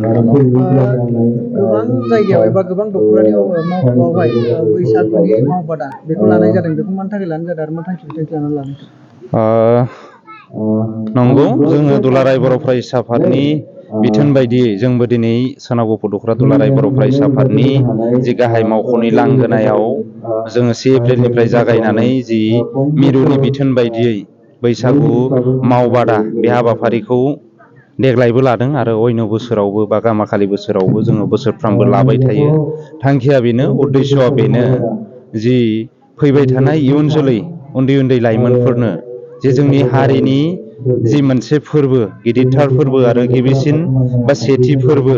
गोबां जायगायाव एबा गोबां दख'रानि मावख'आवहाय बैसागुनि मावबादा बेखौ लानाय जादों। बेखौ मानि थाखाय लानाय जादों आरो मा थांखि लानानै लानाय जादों? नंगौ, जोङो दुलाराय बर' फरायसा आफादनि बिथोन बायदियै जोंबो दिनै सोनाब गफुर दख'रा दुलाराय बर' फरायसा आफादनि जि गाहाय मावख'नि लांगोनायाव जोङो 1 एप्रिलनिफ्राय जागायनानै जि मिरुनि बिथोन बायदियै बैसागु मावबादा बे हाबाफारिखौ देग्लायबो लादों आरो अन्य बोसोरावबो बा गामाखालि बोसोरावबो जोङो बोसोरफ्रामबो लाबाय थायो। थांखिया बेनो, उद्देश्यआ बेनो जि फैबाय थानाय इयुन जोलै उन्दै उन्दै लाइमोनफोरनो जे जोंनि हारिनि जि मोनसे फोरबो, गिदिरथार फोरबो आरो गिबिसिन बा सेथि फोरबो,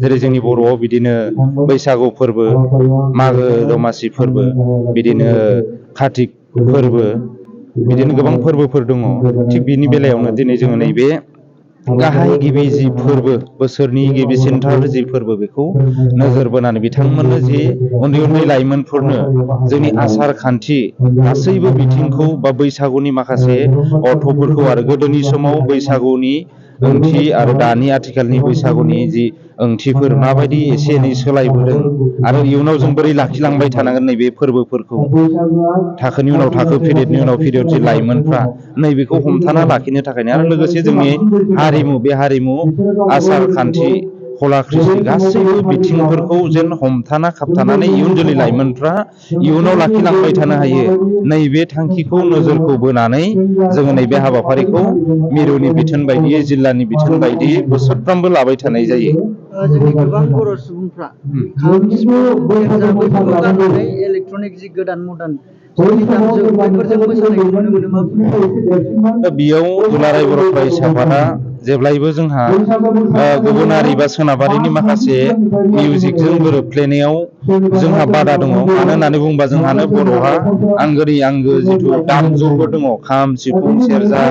जेरै जोंनि बर'आव बिदिनो बैसागु फोरबो, मागो दमासि फोरबो, बिदिनो कार्तिक फोरबो, बिदिनो गोबां फोरबोफोर दङ। थिग बिनि बेलायावनो दिनै जोङो नैबे गाहाय गिबि जि फोरबो, बोसोरनि गिबिसिनथार जि फोरबो, बेखौ नोजोर बोनानै बिथांमोननो जि उन्दै उन्दै लाइमोनफोरनो जोंनि आसार खान्थि गासैबो बिथिंखौ बा बैसागुनि माखासे अर्थफोरखौ आरो गोदोनि समाव बैसागुनि ओंथि आरो दानि आथिखालनि बैसागुनि जि ओंथिफोर माबायदि एसे एनै सोलायबोदों आरो इयुनाव जों बोरै लाखिलांबाय थानांगोन नैबे फोरबोफोरखौ, थाखोनि उनाव थाखो, पिरियडनि उनाव पिरियड जि लाइमोनफ्रा नैबेखौ हमथाना लाखिनो थाखायनो आरो लोगोसे जोंनि हारिमु, बे हारिमु आसार खान्थि कला कृष्टि गासैबो बिथिंफोरखौ जेन हमथाना खाबथानानै इयुन जोलै लाइमोनफ्रा इयुनाव लाखिलांबाय थानो हायो, नैबे थांखिखौ नोजोरखौ बोनानै जोङो नैबे हाबाफारिखौ मिरुनि बिथोन बायदियै, जिल्लानि बिथोन बायदियै बोसोरफ्रामबो लाबाय थानाय जायो। जोंनि गोबां बर' सुबुंफ्रा खाम, सिफुं, सेरजा बैफोरखौ गारनानै इलेक्ट्रनिक जि गोदान मडार्न दामजु बैफोरजों मोसानायखौ नुनो मोनो। मा दा बेयाव दुलाराय बर' फरायसा आफादा जेब्लायबो जोंहा गुबुनारि बा सोनाबारिनि माखासे मिउजिकजों गोरोबफ्लेनायाव जोंहा बादा दङ। मानो होननानै बुङोबा जोंहानो बर'हा आंगोनि आंगो जिथु दामजुफोर दङ, खाम, सिफुं, सेरजा,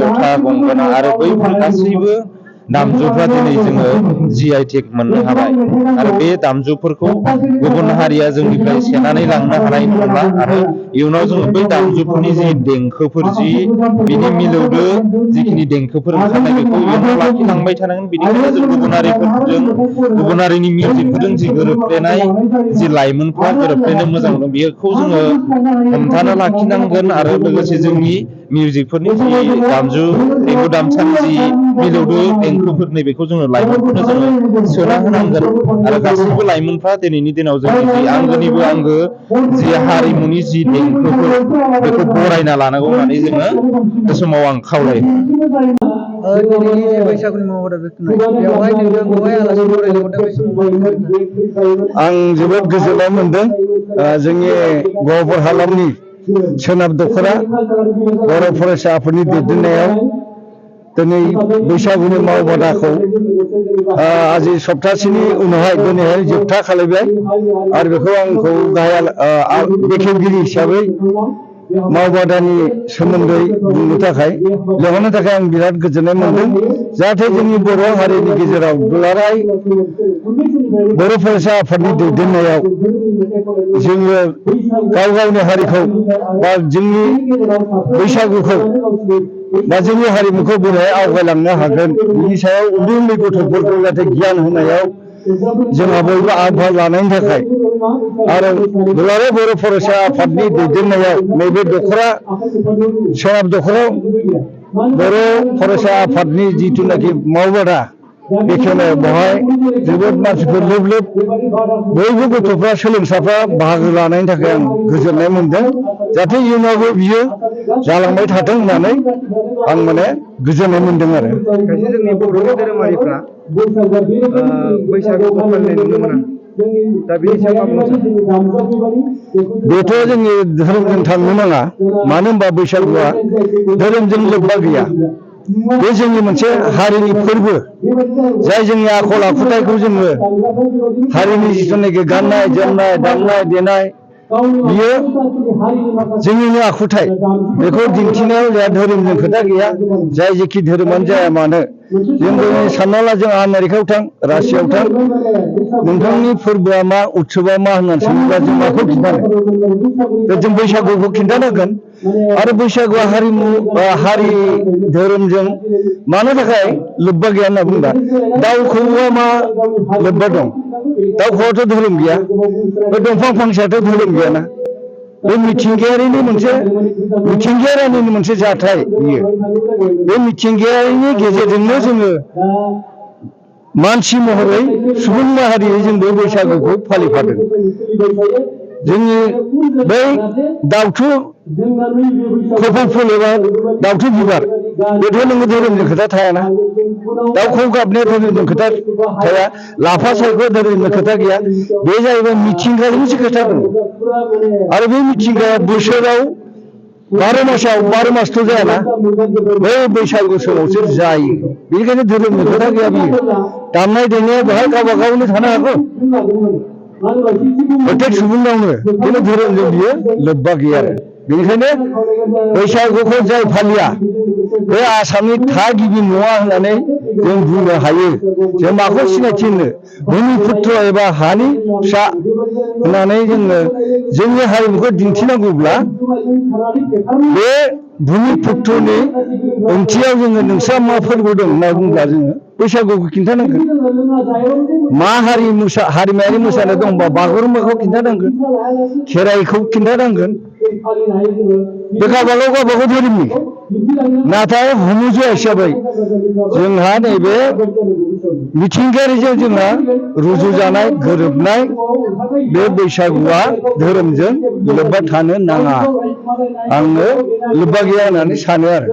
जथा, गंगोना आरो बैफोर गासैबो दामजुफ्रा दिनै जोङो GI टेग मोननो हाबाय आरो बे दामजुफोरखौ गुबुन हारिया जोंनिफ्राय सेनानै लांनो हानाय नंला आरो इयुनाव जोङो बै दामजुफोरनि जि देंखोफोर, जि बिनि मिलौदो जिखिनि देंखोफोर ओंखारनाय, बेखौ इयुनाव लाखिलांबाय थानांगोन। बिनिखायनो जों गुबुनारिफोरजों, गुबुनारिनि मिउजिकफोरजों जि गोरोबफ्लेनाय जि लाइमोनफ्रा गोरोबफ्लेनो मोजां मोनो, बेखौ जोङो हमथाना लाखिनांगोन आरो लोगोसे जोंनि मिउजिकफोरनि जि दामजु देंखो दामसानि जि मिलौदो देंखोफोर, नैबेखौ जोङो लाइमोनफोरनो जोङो सोना होनांगोन आरो गासैबो लाइमोनफ्रा दिनैनि दिनाव जोंनि जि आंगोनिबो आंगो जि हारिमुनि जि देंखोफोर, बेखौ बरायना लानांगौ होननानै जोङो बे समाव आं खावलायो। दिनैनि जे बैसागुनि मावबादा बेवहाय नोंथांखौहाय आलासि महरै लिंहरदों, बे समाव आं जोबोद गोजोननाय मोनदों। जोंनि गहपुर हालामनि सोनाब दख'रा बर' फरायसा आफादनि दैदेननायाव दिनै बैसागुनि मावबादाखौ आजि सप्तासेनि उनावहाय दिनैहाय जोबथा खालायबाय आरो बेखौ आंखौ गाहाय बेखेवगिरि हिसाबै मावबादानि सोमोन्दै बुंनो थाखाय लिंहरनो थाखाय आं बिराद गोजोननाय मोनदों। जाहाथे जोंनि बर' हारिनि गेजेराव दुलाराय बर' फरायसा आफादनि दैदेननायाव जोङो गाव गावनि हारिखौ बा जोंनि बैसागुखौ बा जोंनि हारिमुखौ बोरैहाय आवगायलांनो हागोन, बिनि सायाव उन्दै उन्दै गथ'फोरखौ जाहाथे गियान होनायाव जोंहा बयबो आबहावा लानायनि थाखाय आरो दुलाराय बर' फरायसा आफादनि दैदेननायाव नैबे दख'रा सोनाब दख'रायाव बर' फरायसा आफादनि जिथुनाखि मावबादा बेखेवनाय, बेवहाय जोबोद मानसिफोर लोब लोब बयबो गथ'फ्रा, सोलोंसाफ्रा बाहागो लानायनि थाखाय आं गोजोननाय मोनदों। जाहाथे इयुनावबो बियो जालांबाय थाथों होननानै आं माने गोजोननाय मोनदों आरो। खायसे जोंनि बर'नि धोरोमारिफ्रा बैसागुखौ फालिनाय नुनो मोना, दा बेनि सायाव मा बुंनो सानो? बेथ' जोंनि धोरोमजों थांनो नाङा। मानो होनबा बैसागुआ धोरोमजों लोब्बा गैया। बे जोंनि मोनसे हारिनि फोरबो, जाय जोंनि आखल आखुथायखौ जोङो हारिनि जिथुनाखि गाननाय जोमनाय, दामनाय देनाय, बियो जोंनिनो आखुथाय। बेखौ दिन्थिनायाव जोंहा धोरोमजों खोथा गैया। जाय जेखि धोरोमानो जाया मानो, जों सानना ला, जों आमेरिकायाव थां, रासियायाव थां, नोंथांनि फोरबोआ मा, उत्सबा मा होननानै सोङोब्ला जों माखौ खिन्थानो? जों बैसागुखौ खिन्थानांगोन। आरो बैसागुआ हारिमु हारि धोरोमजों मानो थाखाय लोब्बा गैया होनना बुंबा दाउ खौवौआ मा लोब्बा दं? दाउ खौवौआथ' धोरोम गैया, बे दंफां फांसेयाथ' धोरोम गैयाना। बे मिथिंगायारिनि मोनसे जाथाय बियो। बे मिथिंगायारिनि गेजेरजोंनो जोङो मानसि महरै सुबुं माहारियै जों बे बैसागुखौ फालिफादों। जोंनि बै दाउथु खौवौ फुल एबा दाउथु बिबार बेथ' नोङो धोरोमजों खोथा थायाना। दाउ खौवौ गाबनाया धोरोमजों खोथा थाया, लाफा सायख' धोरोमजों खोथा गैया। बे जाहैबाय मिथिंगाजोंसो खोथा दं। आरो बे मिथिंगाया बोसोराव 12 मासथ' जायाना, बै बैसागु समावसो जायो। बेनिखायनो धोरोमनि खोथा गैया बियो। दामनाय देनाया बेहाय गावबा गावनो थानो हागौ प्रत्येक सुबुंनावनो, खिन्थु धोरोमजों बियो लोब्बा गैया आरो। बेनिखायनो बैसागुखौ जाय फालिया बे आसामनि थागिबि नङा होननानै जों बुंनो हायो। जों माखौ सिनायथि होनो? भुमिपुत्र एबा हानि फिसा होननानै जोङो जोंनि हारिमुखौ दिन्थिनांगौब्ला बे भुमिपुत्रनि ओंथियाव जोङो नोंस्रा मा फोरबो दं होनना बुंब्ला जोङो बैसागुखौ खिन्थानांगोन। मा हारिमायारि मोसानाय दंबा बागुरुम्बाखौ खिन्थानांगोन, खेराइखौ खिन्थानांगोन। बे गावबागाव धोरोमनि। नाथाय हमजुवा हिसाबै जोंहा नैबे मिथिंगायारिजों जोंहा रुजुजानाय गोरोबनाय बे बैसागुआ धोरोमजों लोब्बा थानो नाङा। आङो लोब्बा गैया होननानै सानो आरो।